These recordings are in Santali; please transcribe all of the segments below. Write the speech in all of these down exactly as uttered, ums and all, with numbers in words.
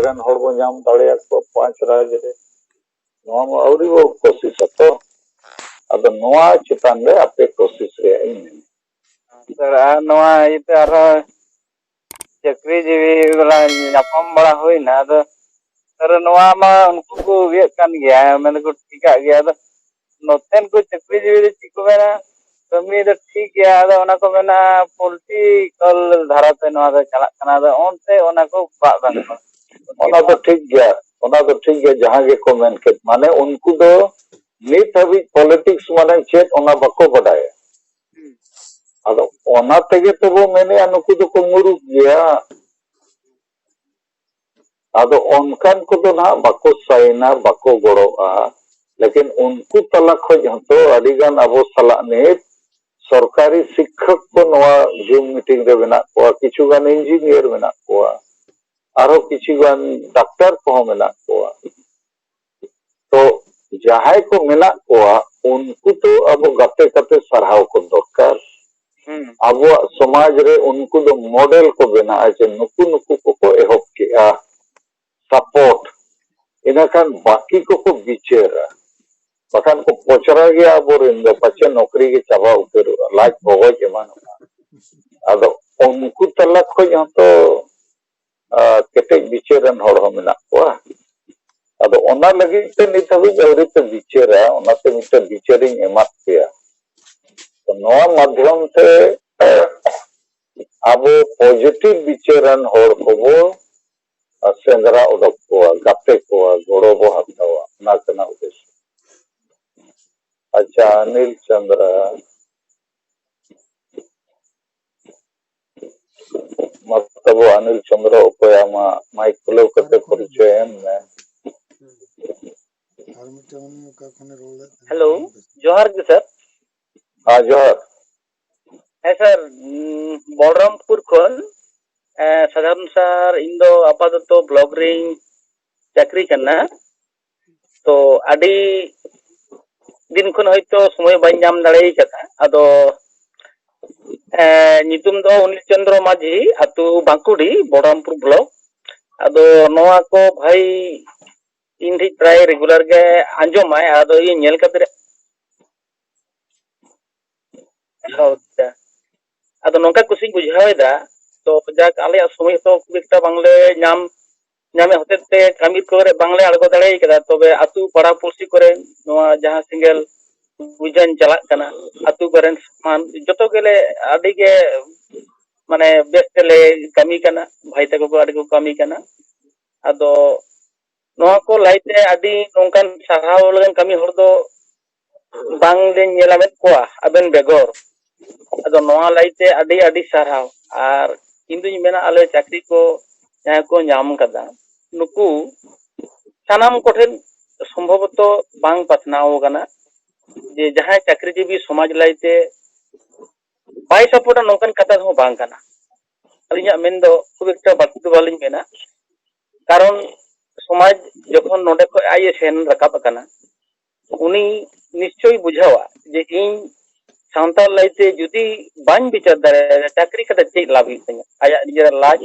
ᱨᱮᱱ ᱦᱚᱲ ᱵᱚ ᱧᱟᱢ ᱫᱟᱲᱮᱭᱟᱠᱚᱣᱟ ᱯᱟᱸᱪ ᱨᱟᱡᱽ ᱨᱮ᱾ ᱱᱚᱣᱟ ᱢᱟ ᱟᱹᱣᱨᱤ ᱵᱚ ᱠᱳᱥᱤᱥᱟ ᱛᱚ᱾ ᱟᱫᱚ ᱱᱚᱣᱟ ᱪᱮᱛᱟᱱ ᱨᱮ ᱟᱯᱮ ᱠᱳᱥᱤᱥ ᱨᱮᱭᱟᱜ ᱤᱧ ᱢᱮᱱᱟ᱾ ᱥᱟᱨ, ᱟᱨ ᱱᱚᱣᱟ ᱤᱭᱟᱹᱛᱮ ᱟᱨᱦᱚᱸ ᱪᱟᱹᱠᱨᱤ ᱡᱤᱵᱤ ᱵᱟᱞᱟ ᱧᱟᱯᱟᱢ ᱵᱟᱲᱟ ᱦᱩᱭᱱᱟ᱾ ᱟᱫᱚ ᱥᱟᱨ, ᱱᱚᱣᱟ ᱢᱟ ᱩᱱᱠᱩ ᱠᱚ ᱤᱭᱟᱹᱜ ᱠᱟᱱ ᱜᱮᱭᱟ, ᱢᱮᱱ ᱫᱚᱠᱚ ᱴᱷᱤᱠᱟᱜ ᱜᱮᱭᱟ᱾ ᱟᱫᱚ ᱱᱚᱛᱮᱱ ᱠᱚ ᱪᱟᱹᱠᱨᱤ ᱡᱤᱵᱤ ᱫᱚ ᱪᱮᱫ ᱠᱚ ᱢᱮᱱᱟ, ᱠᱟᱹᱢᱤ ᱫᱚ ᱴᱷᱤᱠ ᱜᱮᱭᱟ, ᱟᱫᱚ ᱚᱱᱟ ᱠᱚ ᱢᱮᱱᱟ ᱯᱚᱞᱤᱴᱤᱠᱟᱞ ᱫᱷᱟᱨᱟᱛᱮ ᱱᱚᱣᱟ ᱫᱚ ᱪᱟᱞᱟᱜ ᱠᱟᱱᱟ, ᱟᱫᱚ ᱚᱱᱛᱮ ᱚᱱᱟ ᱠᱚ ᱵᱟᱜ ᱜᱟᱱᱚᱜᱼᱟ᱾ ᱚᱱᱟ ᱫᱚ ᱴᱷᱤᱠ ᱜᱮᱭᱟ, ᱚᱱᱟ ᱫᱚ ᱴᱷᱤᱠ ᱜᱮᱭᱟ, ᱡᱟᱦᱟᱸ ᱜᱮᱠᱚ ᱢᱮᱱ ᱠᱮᱫ, ᱢᱟᱱᱮ ᱩᱱᱠᱩ ᱫᱚ ᱱᱤᱛ ᱦᱟᱹᱵᱤᱡ ᱯᱚᱞᱤᱴᱤᱠᱥ ᱢᱟᱱᱮ ᱪᱮᱫ ᱚᱱᱟ ᱵᱟᱠᱚ ᱵᱟᱰᱟᱭᱟ᱾ ᱟᱫᱚ ᱚᱱᱟ ᱛᱮᱜᱮ ᱛᱚᱵᱚ ᱢᱮᱱᱮᱜᱼᱟ ᱱᱩᱠᱩ ᱫᱚᱠᱚ ᱢᱩᱨᱩᱠ ᱜᱮᱭᱟ᱾ ᱟᱫᱚ ᱚᱱᱠᱟᱱ ᱠᱚᱫᱚ ᱱᱟᱦᱟᱜ ᱵᱟᱠᱚ ᱥᱟᱭᱤᱱᱟ, ᱵᱟᱠᱚ ᱜᱚᱲᱚᱜᱼᱟ᱾ ᱞᱮᱠᱤᱱ ᱩᱱᱠᱩ ᱛᱟᱞᱟ ᱠᱷᱚᱡ ᱦᱚᱸᱛᱚ ᱟᱹᱰᱤ ᱜᱟᱱ ᱟᱵᱚ ᱥᱟᱞᱟᱜ ᱱᱤᱛ ᱥᱚᱨᱠᱟᱨᱤ ᱥᱤᱠᱠᱷᱚᱠ ᱠᱚ ᱱᱚᱣᱟ ᱡᱩᱢ ᱢᱤᱴᱤᱝ ᱨᱮ ᱢᱮᱱᱟᱜ ᱠᱚᱣᱟ, ᱠᱤᱪᱷᱩ ᱜᱟᱱ ᱤᱧᱡᱤᱱᱤᱭᱟᱨ ᱢᱮᱱᱟᱜ ᱠᱚᱣᱟ, ᱟᱨᱦᱚᱸ ᱠᱤᱪᱷᱩ ᱜᱟᱱ ᱰᱟᱠᱛᱟᱨ ᱠᱚᱦᱚᱸ ᱢᱮᱱᱟᱜ ᱠᱚᱣᱟ᱾ ᱛᱚ ᱡᱟᱦᱟᱸᱭ ᱠᱚ ᱢᱮᱱᱟᱜ ᱠᱚᱣᱟ, ᱩᱱᱠᱩ ᱛᱚ ᱟᱵᱚ ᱜᱟᱛᱮ ᱠᱟᱛᱮ ᱥᱟᱨᱦᱟᱣ ᱠᱚ ᱫᱚᱨᱠᱟᱨ᱾ ᱦᱩᱸ᱾ ᱟᱵᱚᱣᱟᱜ ᱥᱚᱢᱟᱡᱽ ᱨᱮ ᱩᱱᱠᱩ ᱫᱚ ᱢᱚᱰᱮᱞ ᱠᱚ ᱵᱮᱱᱟᱜᱼᱟ, ᱡᱮ ᱱᱩᱠᱩ ᱱᱩᱠᱩ ᱠᱚᱠᱚ ᱮᱦᱚᱵ ᱠᱮᱜᱼᱟ ᱥᱟᱯᱳᱨᱴ, ᱤᱱᱟᱹᱠᱷᱟᱱ ᱵᱟᱹᱠᱤ ᱠᱚᱠᱚ ᱵᱤᱪᱟᱹᱨᱟ᱾ ᱵᱟᱠᱷᱟᱱ ᱠᱚ ᱯᱚᱪᱨᱟ ᱜᱮᱭᱟ ᱟᱵᱚᱨᱮᱱ ᱫᱚ, ᱯᱟᱪᱮ ᱱᱚᱠᱨᱤ ᱜᱮ ᱪᱟᱵᱟ ᱩᱛᱟᱹᱨᱚᱜᱼᱟ, ᱞᱟᱡ ᱵᱚᱜᱚᱡ ᱮᱢᱟᱱᱚᱜᱼᱟ᱾ ᱟᱫᱚ ᱩᱱᱠᱩ ᱛᱟᱞᱟ ᱠᱷᱚᱡ ᱦᱚᱸᱛᱚ ᱟᱨ ᱠᱮᱴᱮᱡ ᱵᱤᱪᱟᱹᱨ ᱨᱮᱱ ᱦᱚᱲ ᱦᱚᱸ ᱢᱮᱱᱟᱜ ᱠᱚᱣᱟ᱾ ᱟᱫᱚ ᱚᱱᱟ ᱞᱟᱹᱜᱤᱫ ᱛᱮ ᱱᱤᱛ ᱦᱟᱹᱵᱤᱡ ᱟᱹᱣᱨᱤ ᱯᱮ ᱵᱤᱪᱟᱹᱨᱟ, ᱚᱱᱟᱛᱮ ᱢᱤᱫᱴᱮᱱ ᱵᱤᱪᱟᱹᱨᱤᱧ ᱮᱢᱟᱫ ᱯᱮᱭᱟ᱾ ᱛᱚ ᱱᱚᱣᱟ ᱢᱟᱫᱽᱫᱷᱚᱢ ᱛᱮ ᱟᱵᱚ ᱯᱚᱡᱤᱴᱤᱵᱷ ᱵᱤᱪᱟᱹᱨ ᱨᱮᱱ ᱦᱚᱲ ᱠᱚᱵᱚ ᱥᱮᱸᱫᱽᱨᱟ ᱚᱰᱚᱠ ᱠᱚᱣᱟ, ᱜᱟᱛᱮ ᱠᱚᱣᱟ, ᱜᱚᱲᱚ ᱵᱚ ᱦᱟᱛᱟᱣᱟ, ᱚᱱᱟ ᱠᱟᱱᱟ ᱩᱫᱽᱫᱮᱥᱥᱚ᱾ ᱟᱪᱪᱷᱟ, ᱚᱱᱤᱞ ᱪᱚᱸᱫᱽᱨᱟ, ᱢᱟ ᱛᱟᱵᱚ ᱚᱱᱤᱞ ᱪᱚᱸᱫᱽᱨᱟ ᱚᱠᱚᱭ ᱟᱢᱟᱜ ᱢᱟᱭᱤᱠ ᱠᱷᱩᱞᱟᱹᱣ ᱠᱟᱛᱮ ᱯᱚᱨᱤᱪᱚᱭ ᱮᱢ ᱢᱮ᱾ ᱟᱨ ᱢᱤᱫᱴᱮᱱ ᱩᱱᱤ ᱚᱠᱟ ᱠᱷᱚᱱᱮ ᱨᱚᱲ ᱞᱮᱫ ᱛᱟᱦᱮᱸ᱾ ᱦᱮᱞᱳ, ᱡᱚᱦᱟᱨ ᱜᱮ ᱥᱟᱨ᱾ ᱦᱮᱸ, ᱡᱚᱦᱟᱨ᱾ ᱦᱮᱸ ᱥᱟᱨ, ᱩᱸ, ᱵᱚᱞᱨᱟᱢᱯᱩᱨ ᱠᱷᱚᱱ᱾ ᱮᱸ, ᱥᱟᱫᱷᱟᱨᱚᱱ ᱥᱟᱨ, ᱤᱧ ᱫᱚ ᱟᱯᱟᱛᱚᱛᱚ ᱵᱞᱚᱠ ᱨᱤᱧ ᱪᱟᱹᱠᱨᱤ ᱠᱟᱱᱟ᱾ ᱛᱚ ᱟᱹᱰᱤ ᱫᱤᱱ ᱠᱷᱚᱱ ᱦᱚᱭᱛᱳ ᱥᱚᱢᱚᱭ ᱵᱟᱹᱧ ᱧᱟᱢ ᱫᱟᱲᱮ ᱠᱟᱫᱟ᱾ ᱟᱫᱚ, ᱮᱸ, ᱧᱩᱛᱩᱢ ᱫᱚ ᱚᱱᱤᱞ ᱪᱚᱸᱫᱽᱨᱚ ᱢᱟᱹᱡᱷᱤ, ᱟᱹᱛᱩ ᱵᱟᱸᱠᱩᱲᱤ, ᱵᱚᱞᱨᱟᱢᱯᱩᱨ ᱵᱞᱚᱠ᱾ ᱟᱫᱚ ᱱᱚᱣᱟ ᱠᱚ ᱵᱷᱟᱭ ᱤᱧ ᱴᱷᱮᱡ ᱯᱨᱟᱭ ᱨᱮᱜᱩᱞᱟᱨ ᱜᱮ ᱟᱸᱡᱚᱢᱟᱭ, ᱟᱫᱚ ᱤᱧ ᱧᱮᱞ ᱠᱟᱛᱮ ᱨᱮ-, ᱟᱪᱪᱷᱟ᱾ ᱟᱫᱚ ᱱᱚᱝᱠᱟ ᱠᱩᱥᱤᱧ ᱵᱩᱡᱷᱟᱹᱣ ᱮᱫᱟ, ᱛᱚ ᱡᱟᱠ, ᱟᱞᱮᱭᱟᱜ ᱥᱚᱢᱚᱭ ᱦᱚᱸᱛᱚ ᱠᱷᱩᱵ ᱮᱠᱴᱟ ᱵᱟᱝᱞᱮ ᱧᱟᱢ, ᱧᱟᱢᱮᱫ ᱦᱚᱛᱮᱡ ᱛᱮ ᱠᱟᱹᱢᱤ ᱠᱚᱨᱮ ᱵᱟᱝᱞᱮ ᱟᱬᱜᱚ ᱫᱟᱲᱮ ᱠᱟᱫᱟ᱾ ᱛᱚᱵᱮ ᱟᱹᱛᱩ ᱯᱟᱲᱟ ᱯᱩᱲᱥᱤ ᱠᱚᱨᱮ ᱱᱚᱣᱟ ᱡᱟᱦᱟᱸ ᱥᱮᱸᱜᱮᱞ ᱯᱩᱡᱟᱹᱧ ᱪᱟᱞᱟᱜ ᱠᱟᱱᱟ, ᱟᱹᱛᱩ ᱠᱚᱨᱮᱱ ᱥᱟᱱᱟᱢ ᱡᱚᱛᱚ ᱜᱮᱞᱮ ᱟᱹᱰᱤ ᱜᱮ, ᱢᱟᱱᱮ, ᱵᱮᱥ ᱛᱮᱞᱮ ᱠᱟᱹᱢᱤ ᱠᱟᱱᱟ, ᱵᱷᱟᱭ ᱛᱟᱠᱚ ᱠᱚ ᱟᱹᱰᱤ ᱠᱚ ᱠᱟᱹᱢᱤ ᱠᱟᱱᱟ᱾ ᱟᱫᱚ ᱱᱚᱣᱟ ᱠᱚ ᱞᱟᱹᱭᱛᱮ ᱟᱹᱰᱤ ᱱᱚᱝᱠᱟᱱ ᱥᱟᱨᱦᱟᱣ ᱞᱮᱠᱟᱱ ᱠᱟᱹᱢᱤ ᱦᱚᱲ ᱫᱚ ᱵᱟᱝᱞᱤᱧ ᱧᱮᱞᱟᱢᱮᱫ ᱠᱚᱣᱟ ᱟᱵᱮᱱ ᱵᱮᱜᱚᱨ᱾ ᱟᱫᱚ ᱱᱚᱣᱟ ᱞᱟᱹᱭᱛᱮ ᱟᱹᱰᱤ ᱟᱹᱰᱤ ᱥᱟᱨᱦᱟᱣ᱾ ᱟᱨ ᱤᱧ ᱫᱩᱧ ᱢᱮᱱᱟ, ᱟᱞᱮ ᱪᱟᱹᱠᱨᱤ ᱠᱚ ᱡᱟᱦᱟᱸᱭ ᱠᱚ ᱧᱟᱢ ᱠᱟᱫᱟ, ᱱᱩᱠᱩ ᱥᱟᱱᱟᱢ ᱠᱚᱴᱷᱮᱱ ᱥᱚᱢᱵᱷᱚᱵᱚᱛᱚ ᱵᱟᱝ ᱯᱟᱥᱱᱟᱣ ᱠᱟᱱᱟ ᱡᱮ ᱡᱟᱦᱟᱸᱭ ᱪᱟᱹᱠᱨᱤᱡᱤᱵᱤ ᱥᱚᱢᱟᱡᱽ ᱞᱟᱹᱭᱛᱮ ᱵᱟᱭ ᱥᱟᱯᱳᱨᱴᱟ, ᱱᱚᱝᱠᱟᱱ ᱠᱟᱛᱷᱟ ᱦᱚᱸ ᱵᱟᱝ ᱠᱟᱱᱟ᱾ ᱟᱹᱞᱤᱧᱟᱜ ᱢᱮᱱ ᱫᱚ ᱠᱷᱩᱵ ᱮᱠᱴᱟ ᱵᱟᱹᱲᱛᱤ ᱫᱚ ᱵᱟᱹᱞᱤᱧ ᱢᱮᱱᱟ, ᱠᱟᱨᱚᱱ ᱥᱚᱢᱟᱡᱽ ᱡᱚᱠᱷᱚᱱ ᱱᱚᱰᱮ ᱠᱷᱚᱱ ᱟᱡ ᱮ ᱥᱮᱱ ᱨᱟᱠᱟᱵ ᱟᱠᱟᱱᱟ, ᱩᱱᱤ ᱱᱤᱥᱪᱚᱭ ᱵᱩᱡᱷᱟᱹᱣᱟ ᱡᱮ ᱤᱧ ᱥᱟᱱᱛᱟᱲ ᱞᱟᱹᱭᱛᱮ ᱡᱩᱫᱤ ᱵᱟᱹᱧ ᱵᱤᱪᱟᱹᱨ ᱫᱟᱲᱮᱭᱟᱜᱼᱟ, ᱪᱟᱹᱠᱨᱤ ᱠᱟᱛᱮ ᱪᱮᱫ ᱞᱟᱵᱷ ᱦᱩᱭᱩᱜ ᱛᱤᱧᱟ? ᱟᱭᱟᱜ ᱱᱤᱡᱮᱨᱟᱜ ᱞᱟᱡ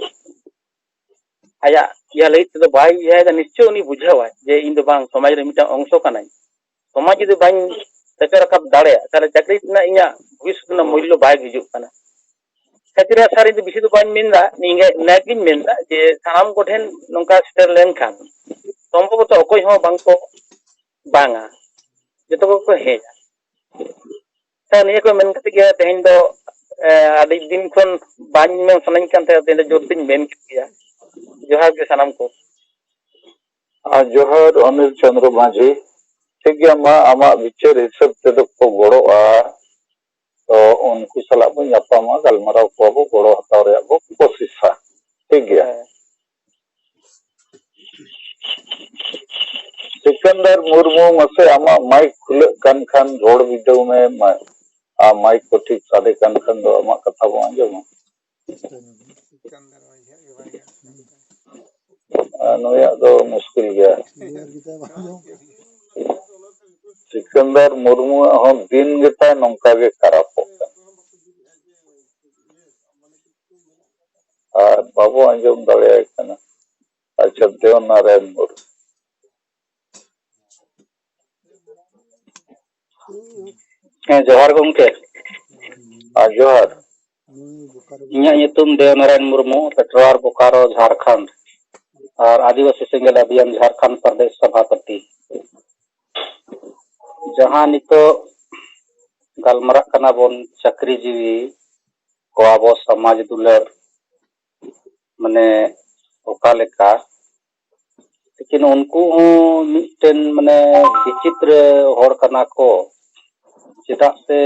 ᱟᱭᱟᱜ ᱤᱭᱟᱹ ᱞᱟᱹᱜᱤᱫ ᱛᱮᱫᱚ ᱵᱟᱭ ᱤᱭᱟᱹᱭᱮᱫᱟ᱾ ᱱᱤᱥᱪᱚᱭ ᱩᱱᱤ ᱵᱩᱡᱷᱟᱹᱣᱟᱭ ᱡᱮ ᱤᱧ ᱫᱚ ᱵᱟᱝ, ᱥᱚᱢᱟᱡᱽ ᱨᱮ ᱢᱤᱫᱴᱟᱝ ᱚᱝᱥᱚ ᱠᱟᱱᱟᱧ᱾ ᱥᱚᱢᱟᱡᱽ ᱡᱩᱫᱤ ᱵᱟᱹᱧ ᱥᱮᱴᱮᱨ ᱨᱟᱠᱟᱵ ᱫᱟᱲᱮᱭᱟᱜᱼᱟ, ᱛᱟᱦᱞᱮ ᱪᱟᱹᱠᱨᱤ ᱨᱮᱱᱟᱜ ᱤᱧᱟᱹᱜ ᱵᱷᱚᱵᱤᱥᱥᱚᱛ ᱨᱮᱱᱟᱜ ᱢᱩᱞᱞᱚ ᱵᱟᱭ ᱦᱤᱡᱩᱜ ᱠᱟᱱᱟ᱾ ᱠᱷᱟᱹᱛᱤᱨ ᱟᱥᱟ ᱨᱮ ᱵᱮᱥᱤ ᱫᱚ ᱵᱟᱹᱧ ᱢᱮᱱᱫᱟ, ᱱᱤᱭᱟᱹ ᱜᱤᱧ ᱢᱮᱱᱫᱟ ᱡᱮ ᱥᱟᱱᱟᱢ ᱠᱚᱴᱷᱮᱱ ᱱᱚᱝᱠᱟ ᱥᱮᱴᱮᱨ ᱞᱮᱱᱠᱷᱟᱱ ᱥᱚᱢᱵᱷᱚᱵᱚᱛᱚ ᱚᱠᱚᱭ ᱦᱚᱸ ᱵᱟᱝ ᱠᱚ ᱵᱟᱝᱟ, ᱡᱚᱛᱚ ᱠᱚᱠᱚ ᱦᱮᱡᱼᱟ᱾ ᱛᱚ ᱱᱤᱭᱟᱹ ᱠᱚ ᱢᱮᱱ ᱠᱟᱛᱮ ᱜᱮ ᱛᱮᱦᱮᱧ ᱫᱚ, ᱮ, ᱟᱹᱰᱤ ᱫᱤᱱ ᱠᱷᱚᱱ ᱵᱟᱝ ᱢᱮᱱ ᱥᱟᱱᱟᱧ ᱠᱟᱱ ᱛᱟᱦᱮᱸᱫ, ᱛᱮᱦᱮᱧ ᱫᱚ ᱡᱳᱨ ᱛᱤᱧ ᱢᱮᱱ ᱠᱮᱫ ᱜᱮᱭᱟ᱾ ᱡᱚᱦᱟᱨ ᱜᱮ ᱥᱟᱱᱟᱢ ᱠᱚ᱾ ᱟᱨ ᱡᱚᱦᱟᱨ ᱚᱱᱤᱞ ᱪᱚᱸᱫᱽᱨᱚ ᱢᱟᱹᱡᱷᱤ᱾ ᱴᱷᱤᱠ ᱜᱮᱭᱟ, ᱢᱟ ᱟᱢᱟᱜ ᱵᱤᱪᱟᱹᱨ ᱦᱤᱥᱟᱹᱵ ᱛᱮᱫᱚ ᱠᱚ ᱜᱚᱲᱚᱜᱼᱟ, ᱛᱚ ᱩᱱᱠᱩ ᱥᱟᱞᱟᱜ ᱵᱚᱱ ᱧᱟᱯᱟᱢᱟ, ᱜᱟᱞᱢᱟᱨᱟᱣ ᱠᱚᱣᱟ ᱵᱚ, ᱜᱚᱲᱚ ᱦᱟᱛᱟᱣ ᱨᱮᱭᱟᱜ ᱵᱚ ᱠᱳᱥᱤᱥᱟ᱾ ᱴᱷᱤᱠ ᱜᱮᱭᱟ᱾ ᱦᱮᱸ᱾ ᱥᱤᱠᱟᱱᱫᱟᱨ ᱢᱩᱨᱢᱩ, ᱢᱟᱥᱮ ᱟᱢᱟᱜ ᱢᱟᱭᱤᱠ ᱠᱷᱩᱞᱟᱹᱜ ᱠᱟᱱ ᱠᱷᱟᱱ ᱨᱚᱲ ᱵᱤᱰᱟᱹᱣ ᱢᱮ᱾ ᱢᱟ-, ᱟᱢ ᱢᱟᱭᱤᱠ ᱠᱚ ᱴᱷᱤᱠ ᱥᱟᱰᱮ ᱠᱟᱱ ᱠᱷᱟᱱ ᱫᱚ ᱟᱢᱟᱜ ᱠᱟᱛᱷᱟ ᱵᱚᱱ ᱟᱸᱡᱚᱢᱟ᱾ ᱟᱨ ᱱᱩᱭᱟᱜ ᱫᱚ ᱢᱩᱥᱠᱤᱞ ᱜᱮᱭᱟ᱾ ᱥᱤᱠᱟᱱᱫᱟᱨ ᱢᱩᱨᱢᱩᱣᱟᱜ ᱦᱚᱸ ᱫᱤᱱ ᱜᱮᱛᱟᱭ ᱱᱚᱝᱠᱟ ᱜᱮ ᱠᱷᱟᱨᱟᱯᱚᱜ ᱠᱟᱱᱟ᱾ ᱟᱨ ᱵᱟᱵᱚ ᱟᱸᱡᱚᱢ ᱫᱟᱲᱮᱭᱟᱭ ᱠᱟᱱᱟ᱾ ᱟᱪᱪᱷᱟ, ᱫᱮᱣ ᱱᱟᱨᱟᱭᱚᱱ ᱢᱩᱨᱢᱩ᱾ ᱦᱮᱸ, ᱡᱚᱦᱟᱨ ᱜᱚᱢᱠᱮ᱾ ᱟᱨ ᱡᱚᱦᱟᱨ᱾ ᱤᱧᱟᱹᱜ ᱧᱩᱛᱩᱢ ᱫᱮᱣ ᱱᱟᱨᱟᱭᱚᱱ ᱢᱩᱨᱢᱩ, ᱯᱮᱴᱨᱳᱣᱟᱨ, ᱵᱳᱠᱟᱨᱳ, ᱡᱷᱟᱲᱠᱷᱚᱸᱰ, ᱟᱨ ᱟᱹᱫᱤᱵᱟᱹᱥᱤ ᱥᱮᱸᱜᱮᱞ ᱚᱵᱷᱤᱭᱟᱱ ᱡᱷᱟᱲᱠᱷᱚᱸᱰ ᱯᱨᱚᱫᱮᱥ ᱥᱚᱵᱷᱟᱯᱚᱛᱤ᱾ ᱡᱟᱦᱟᱸ ᱱᱤᱛᱚᱜ ᱜᱟᱞᱢᱟᱨᱟᱜ ᱠᱟᱱᱟ ᱵᱚᱱ ᱪᱟᱹᱠᱨᱤ ᱡᱤᱣᱤ ᱠᱚ, ᱟᱵᱚ ᱥᱚᱢᱟᱡᱽ ᱫᱩᱞᱟᱹᱲ, ᱢᱟᱱᱮ ᱚᱠᱟ ᱞᱮᱠᱟ, ᱞᱮᱠᱤᱱ ᱩᱱᱠᱩ ᱦᱚᱸ ᱢᱤᱫᱴᱮᱱ ᱢᱟᱱᱮ ᱵᱤᱪᱤᱛᱨᱚ ᱦᱚᱲ ᱠᱟᱱᱟ ᱠᱚ᱾ ᱪᱮᱫᱟᱜ ᱥᱮ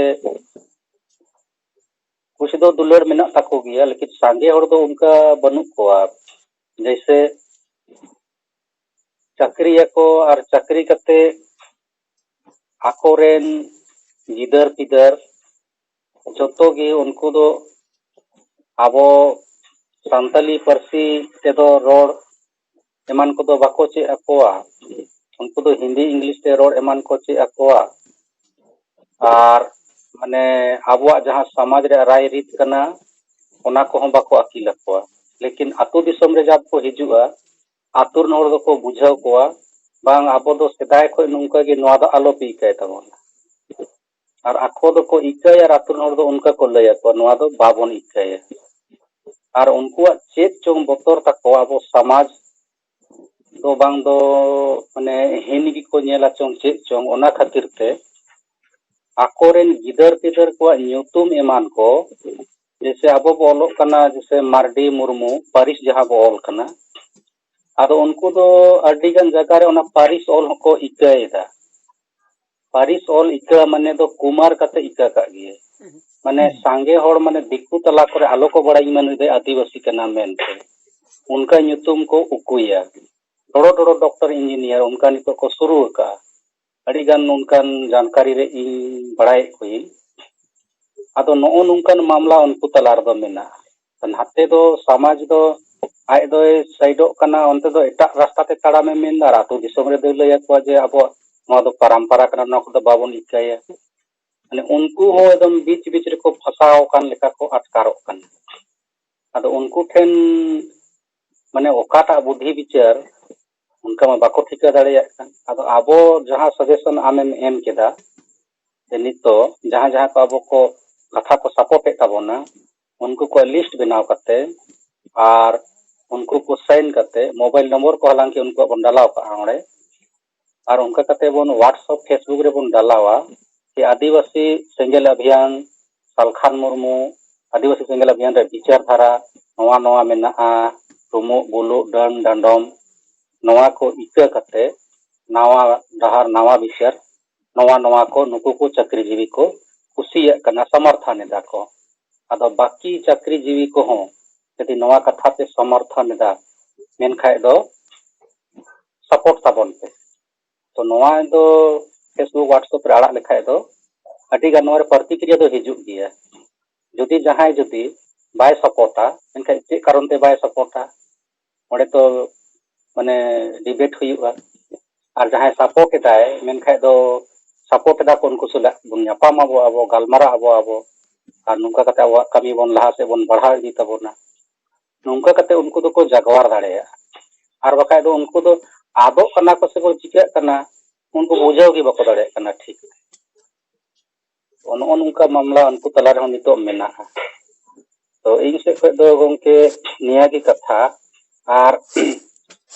ᱠᱩᱥᱤ ᱫᱚ ᱫᱩᱞᱟᱹᱲ ᱢᱮᱱᱟᱜ ᱛᱟᱠᱚ ᱜᱮᱭᱟ, ᱞᱮᱠᱤᱱ ᱥᱟᱸᱜᱮ ᱦᱚᱲ ᱫᱚ ᱚᱱᱠᱟ ᱵᱟᱹᱱᱩᱜ ᱠᱚᱣᱟ᱾ ᱡᱮᱭᱥᱮ ᱪᱟᱹᱠᱨᱤᱭᱟᱠᱚ ᱟᱨ ᱪᱟᱹᱠᱨᱤ ᱠᱟᱛᱮ ᱟᱠᱚᱨᱮᱱ ᱜᱤᱫᱟᱹᱨ ᱯᱤᱫᱟᱹᱨ ᱡᱚᱛᱚ ᱜᱮ ᱩᱱᱠᱩ ᱫᱚ ᱟᱵᱚ ᱥᱟᱱᱛᱟᱞᱤ ᱯᱟᱹᱨᱥᱤ ᱛᱮᱫᱚ ᱨᱚᱲ ᱮᱢᱟᱱ ᱠᱚᱫᱚ ᱵᱟᱠᱚ ᱪᱮᱫ ᱟᱠᱚᱣᱟ᱾ ᱩᱱᱠᱩ ᱫᱚ ᱦᱤᱱᱫᱤ ᱤᱝᱞᱤᱥ ᱛᱮ ᱨᱚᱲ ᱮᱢᱟᱱ ᱠᱚ ᱪᱮᱫ ᱟᱠᱚᱣᱟ᱾ ᱟᱨ ᱢᱟᱱᱮ ᱟᱵᱚᱣᱟᱜ ᱡᱟᱦᱟᱸ ᱥᱚᱢᱟᱡᱽ ᱨᱮᱭᱟᱜ ᱨᱟᱭ ᱨᱤᱛ ᱠᱟᱱᱟ, ᱚᱱᱟ ᱠᱚᱦᱚᱸ ᱵᱟᱠᱚ ᱟᱹᱠᱤᱞ ᱟᱠᱚᱣᱟ᱾ ᱞᱮᱠᱤᱱ ᱟᱹᱛᱩ ᱫᱤᱥᱚᱢ ᱨᱮ ᱡᱟᱵ ᱠᱚ ᱦᱤᱡᱩᱜᱼᱟ, ᱟᱹᱛᱩ ᱨᱮᱱ ᱦᱚᱲ ᱫᱚᱠᱚ ᱵᱩᱡᱷᱟᱹᱣ ᱠᱚᱣᱟ, ᱵᱟᱝ, ᱟᱵᱚ ᱫᱚ ᱥᱮᱫᱟᱭ ᱠᱷᱚᱱ ᱱᱚᱝᱠᱟ ᱜᱮ, ᱱᱚᱣᱟ ᱫᱚ ᱟᱞᱚ ᱯᱮ ᱤᱠᱟᱹᱭ ᱛᱟᱵᱚᱱᱟ᱾ ᱟᱨ ᱟᱠᱚ ᱫᱚᱠᱚ ᱤᱠᱟᱹᱭᱟ ᱟᱨ ᱟᱹᱛᱩ ᱨᱮᱱ ᱦᱚᱲ ᱫᱚ ᱚᱱᱠᱟ ᱠᱚ ᱞᱟᱹᱭ ᱟᱠᱚᱣᱟ, ᱱᱚᱣᱟ ᱫᱚ ᱵᱟᱵᱚᱱ ᱤᱠᱟᱹᱭᱟ᱾ ᱟᱨ ᱩᱱᱠᱩᱣᱟᱜ ᱪᱮᱫ ᱪᱚᱝ ᱵᱚᱛᱚᱨ ᱛᱟᱠᱚ, ᱟᱵᱚ ᱥᱚᱢᱟᱡᱽ ᱫᱚ ᱵᱟᱝ ᱫᱚ ᱢᱟᱱᱮ ᱦᱤᱱ ᱜᱮᱠᱚ ᱧᱮᱞᱟ ᱪᱚᱝ ᱪᱮᱫ ᱪᱚᱝ, ᱚᱱᱟ ᱠᱷᱟᱹᱛᱤᱨ ᱛᱮ ᱟᱠᱚᱨᱮᱱ ᱜᱤᱫᱟᱹᱨ ᱯᱤᱫᱟᱹᱨ ᱠᱚᱣᱟᱜ ᱧᱩᱛᱩᱢ ᱮᱢᱟᱱ ᱠᱚ, ᱡᱮᱭᱥᱮ ᱟᱵᱚ ᱵᱚ ᱚᱞᱚᱜ ᱠᱟᱱᱟ, ᱡᱮᱭᱥᱮ ᱢᱟᱨᱰᱤ ᱢᱩᱨᱢᱩ ᱯᱟᱹᱨᱤᱥ ᱡᱟᱦᱟᱸ ᱵᱚ ᱚᱞ ᱠᱟᱱᱟ, ᱟᱫᱚ ᱩᱱᱠᱩ ᱫᱚ ᱟᱹᱰᱤ ᱜᱟᱱ ᱡᱟᱭᱜᱟ ᱨᱮ ᱚᱱᱟ ᱯᱟᱹᱨᱤᱥ ᱚᱞ ᱦᱚᱸᱠᱚ ᱤᱠᱟᱹᱭᱮᱫᱟ᱾ ᱯᱟᱹᱨᱤᱥ ᱚᱞ ᱤᱠᱟᱹ ᱢᱟᱱᱮ ᱫᱚ ᱠᱩᱢᱟᱨ ᱠᱟᱛᱮ ᱤᱠᱟᱹ ᱠᱟᱜ ᱜᱮ᱾ ᱢᱟᱱᱮ ᱥᱟᱸᱜᱮ ᱦᱚᱲ, ᱢᱟᱱᱮ ᱫᱤᱠᱩ ᱛᱟᱞᱟ ᱠᱚᱨᱮ ᱟᱞᱚ ᱠᱚ ᱵᱟᱲᱟᱭ ᱢᱟ ᱱᱩᱭ ᱫᱚᱭ ᱟᱹᱫᱤᱵᱟᱹᱥᱤ ᱠᱟᱱᱟ ᱢᱮᱱᱛᱮ, ᱚᱱᱠᱟ ᱧᱩᱛᱩᱢ ᱠᱚ ᱩᱠᱩᱭᱟ᱾ ᱴᱚᱲᱚ ᱴᱚᱲᱚ ᱰᱚᱠᱴᱚᱨ ᱤᱧᱡᱤᱱᱤᱭᱟᱨ ᱚᱱᱠᱟ ᱱᱤᱛᱚᱜ ᱠᱚ ᱥᱩᱨᱩ ᱟᱠᱟᱜᱼᱟ᱾ ᱟᱹᱰᱤ ᱜᱟᱱ ᱱᱚᱝᱠᱟᱱ ᱡᱟᱱᱠᱟᱨᱤ ᱨᱮ ᱤᱧ ᱵᱟᱲᱟᱭᱮᱫ ᱠᱚᱣᱟᱧ᱾ ᱟᱫᱚ ᱱᱚᱜᱼᱚ ᱱᱚᱝᱠᱟᱱ ᱢᱟᱢᱞᱟ ᱩᱱᱠᱩ ᱛᱟᱞᱟ ᱨᱮᱫᱚ ᱢᱮᱱᱟᱜᱼᱟ᱾ ᱱᱟᱛᱮ ᱫᱚ ᱥᱚᱢᱟᱡᱽ ᱫᱚ ᱟᱡ ᱫᱚᱭ ᱥᱟᱭᱤᱰᱚᱜ ᱠᱟᱱᱟ, ᱚᱱᱛᱮ ᱫᱚ ᱮᱴᱟᱜ ᱨᱟᱥᱛᱟ ᱛᱮ ᱛᱟᱲᱟᱢᱮ ᱢᱮᱱᱫᱟ, ᱟᱨ ᱟᱹᱛᱩ ᱫᱤᱥᱚᱢ ᱨᱮ ᱫᱚᱭ ᱞᱟᱹᱭ ᱟᱠᱚᱣᱟ ᱡᱮ ᱟᱵᱚᱣᱟᱜ ᱱᱚᱣᱟ ᱫᱚ ᱯᱟᱨᱟᱢᱯᱟᱨᱟ ᱠᱟᱱᱟ, ᱱᱚᱣᱟ ᱠᱚᱫᱚ ᱵᱟᱵᱚᱱ ᱤᱠᱟᱹᱭᱟ᱾ ᱢᱟᱱᱮ ᱩᱱᱠᱩ ᱦᱚᱸ ᱮᱠᱫᱚᱢ ᱵᱤᱪ ᱵᱤᱪ ᱨᱮᱠᱚ ᱯᱷᱟᱸᱥᱟᱣ ᱟᱠᱟᱱ ᱞᱮᱠᱟ ᱠᱚ ᱟᱴᱠᱟᱨᱚᱜ ᱠᱟᱱᱟ᱾ ᱟᱫᱚ ᱩᱱᱠᱩ ᱴᱷᱮᱱ ᱢᱟᱱᱮ ᱚᱠᱟᱴᱟᱜ ᱵᱩᱫᱽᱫᱷᱤ ᱵᱤᱪᱟᱹᱨ, ᱚᱱᱠᱟ ᱢᱟ ᱵᱟᱠᱚ ᱴᱷᱤᱠᱟᱹ ᱫᱟᱲᱮᱭᱟᱜ ᱠᱟᱱ᱾ ᱟᱫᱚ ᱟᱵᱚ ᱡᱟᱦᱟᱸ ᱥᱟᱡᱮᱥᱚᱱ ᱟᱢᱮᱢ ᱮᱢ ᱠᱮᱫᱟ, ᱡᱮ ᱱᱤᱛᱚᱜ ᱡᱟᱦᱟᱸ ᱡᱟᱦᱟᱸ ᱠᱚ ᱟᱵᱚ ᱠᱚ ᱠᱟᱛᱷᱟ ᱠᱚ ᱥᱟᱯᱳᱨᱴ ᱮᱫ ᱛᱟᱵᱚᱱᱟ, ᱩᱱᱠᱩ ᱠᱚᱣᱟᱜ ᱞᱤᱥᱴ ᱵᱮᱱᱟᱣ ᱠᱟᱛᱮ ᱟᱨ ᱩᱱᱠᱩ ᱠᱚ ᱥᱟᱭᱤᱱ ᱠᱟᱛᱮ ᱢᱳᱵᱟᱭᱤᱞ ᱱᱚᱢᱵᱚᱨ ᱠᱚ ᱦᱟᱞᱟᱝ ᱠᱮ ᱩᱱᱠᱩᱣᱟᱜ ᱵᱚᱱ ᱰᱟᱞᱟᱣ ᱠᱟᱜᱼᱟ ᱚᱸᱰᱮ᱾ ᱟᱨ ᱚᱱᱠᱟ ᱠᱟᱛᱮ ᱵᱚᱱ WhatsApp, Facebook ᱨᱮᱵᱚᱱ ᱰᱟᱞᱟᱣᱟ ᱡᱮ ᱟᱹᱫᱤᱵᱟᱹᱥᱤ ᱥᱮᱸᱜᱮᱞ ᱚᱵᱷᱤᱭᱟᱱ, ᱥᱟᱞᱠᱷᱟᱱ ᱢᱩᱨᱢᱩ, ᱟᱹᱫᱤᱵᱟᱹᱥᱤ ᱥᱮᱸᱜᱮᱞ ᱚᱵᱷᱤᱭᱟᱱ ᱨᱮ ᱵᱤᱪᱟᱹᱨ ᱫᱷᱟᱨᱟ ᱱᱚᱣᱟ ᱱᱚᱣᱟ ᱢᱮᱱᱟᱜᱼᱟ, ᱨᱩᱢᱩᱜ ᱵᱩᱞᱩᱜ ᱰᱟᱹᱱ ᱰᱟᱸᱰᱚᱢ, ᱱᱚᱣᱟ ᱠᱚ ᱤᱠᱟᱹ ᱠᱟᱛᱮ ᱱᱟᱣᱟ ᱰᱟᱦᱟᱨ ᱱᱟᱣᱟ ᱵᱤᱪᱟᱹᱨ, ᱱᱚᱣᱟ ᱱᱚᱣᱟ ᱠᱚ ᱱᱩᱠᱩ ᱠᱚ ᱪᱟᱹᱠᱨᱤᱡᱤᱵᱤ ᱠᱚ ᱠᱩᱥᱤᱭᱟᱜ ᱠᱟᱱᱟ, ᱥᱚᱢᱚᱨᱛᱷᱚᱱ ᱮᱫᱟ ᱠᱚ᱾ ᱟᱫᱚ ᱵᱟᱹᱠᱤ ᱪᱟᱹᱠᱨᱤᱡᱤᱵᱤ ᱠᱚᱦᱚᱸ ᱡᱩᱫᱤ ᱱᱚᱣᱟ ᱠᱟᱛᱷᱟ ᱯᱮ ᱥᱚᱢᱚᱨᱛᱷᱚᱱ ᱮᱫᱟ, ᱢᱮᱱᱠᱷᱟᱡ ᱫᱚ ᱥᱟᱯᱳᱨᱴ ᱛᱟᱵᱚᱱ ᱯᱮ᱾ ᱛᱚ ᱱᱚᱣᱟ ᱫᱚ Facebook, WhatsApp ᱨᱮ ᱟᱲᱟᱜ ᱞᱮᱠᱷᱟᱡ ᱫᱚ ᱟᱹᱰᱤ ᱜᱟᱱ ᱱᱚᱣᱟ ᱨᱮ ᱯᱨᱚᱛᱤᱠᱨᱤᱭᱟ ᱫᱚ ᱦᱤᱡᱩᱜ ᱜᱮᱭᱟ᱾ ᱡᱩᱫᱤ ᱡᱟᱦᱟᱸᱭ ᱡᱩᱫᱤ ᱵᱟᱭ ᱥᱟᱯᱳᱨᱴᱟ, ᱮᱱᱠᱷᱟᱡ ᱪᱮᱫ ᱠᱟᱨᱚᱱ ᱛᱮ ᱵᱟᱭ ᱥᱟᱯᱳᱨᱴᱟ? ᱚᱸᱰᱮ ᱛᱚ ᱢᱟᱱᱮ ᱰᱤᱵᱮᱴ ᱦᱩᱭᱩᱜᱼᱟ᱾ ᱟᱨ ᱡᱟᱦᱟᱸᱭ ᱥᱟᱯᱳᱨᱴ ᱮᱫᱟᱭ, ᱢᱮᱱᱠᱷᱟᱡ ᱫᱚ ᱥᱟᱯᱳᱨᱴ ᱮᱫᱟ ᱠᱚ, ᱩᱱᱠᱩ ᱥᱟᱞᱟᱜ ᱵᱚᱱ ᱧᱟᱯᱟᱢ ᱟᱵᱚ, ᱟᱵᱚ ᱜᱟᱞᱢᱟᱨᱟᱜ ᱟᱵᱚ, ᱟᱵᱚ᱾ ᱟᱨ ᱱᱚᱝᱠᱟ ᱠᱟᱛᱮ ᱟᱵᱚᱣᱟᱜ ᱠᱟᱹᱢᱤ ᱵᱚᱱ ᱞᱟᱦᱟ ᱥᱮᱫ ᱵᱚᱱ ᱵᱟᱲᱦᱟᱣ ᱤᱫᱤ ᱛᱟᱵᱚᱱᱟ᱾ ᱱᱚᱝᱠᱟ ᱠᱟᱛᱮ ᱩᱱᱠᱩ ᱫᱚᱠᱚ ᱡᱟᱜᱣᱟᱨ ᱫᱟᱲᱮᱭᱟᱜᱼᱟ᱾ ᱟᱨ ᱵᱟᱠᱷᱟᱡ ᱫᱚ ᱩᱱᱠᱩ ᱫᱚ ᱟᱫᱚᱜ ᱠᱟᱱᱟ ᱠᱚ ᱥᱮ ᱠᱚ ᱪᱤᱠᱟᱹᱜ ᱠᱟᱱᱟ, ᱩᱱᱠᱩ ᱵᱩᱡᱷᱟᱹᱣ ᱜᱮ ᱵᱟᱠᱚ ᱫᱟᱲᱮᱭᱟᱜ ᱠᱟᱱᱟ ᱴᱷᱤᱠ᱾ ᱛᱚ ᱱᱚᱜᱼᱚ ᱱᱚᱝᱠᱟ ᱢᱟᱢᱞᱟ ᱩᱱᱠᱩ ᱛᱟᱞᱟ ᱨᱮᱦᱚᱸ ᱱᱤᱛᱚᱜ ᱢᱮᱱᱟᱜᱼᱟ᱾ ᱛᱚ ᱤᱧ ᱥᱮᱫ ᱠᱷᱚᱡ ᱫᱚ ᱜᱚᱢᱠᱮ ᱱᱤᱭᱟᱹ ᱜᱮ ᱠᱟᱛᱷᱟ᱾ ᱟᱨ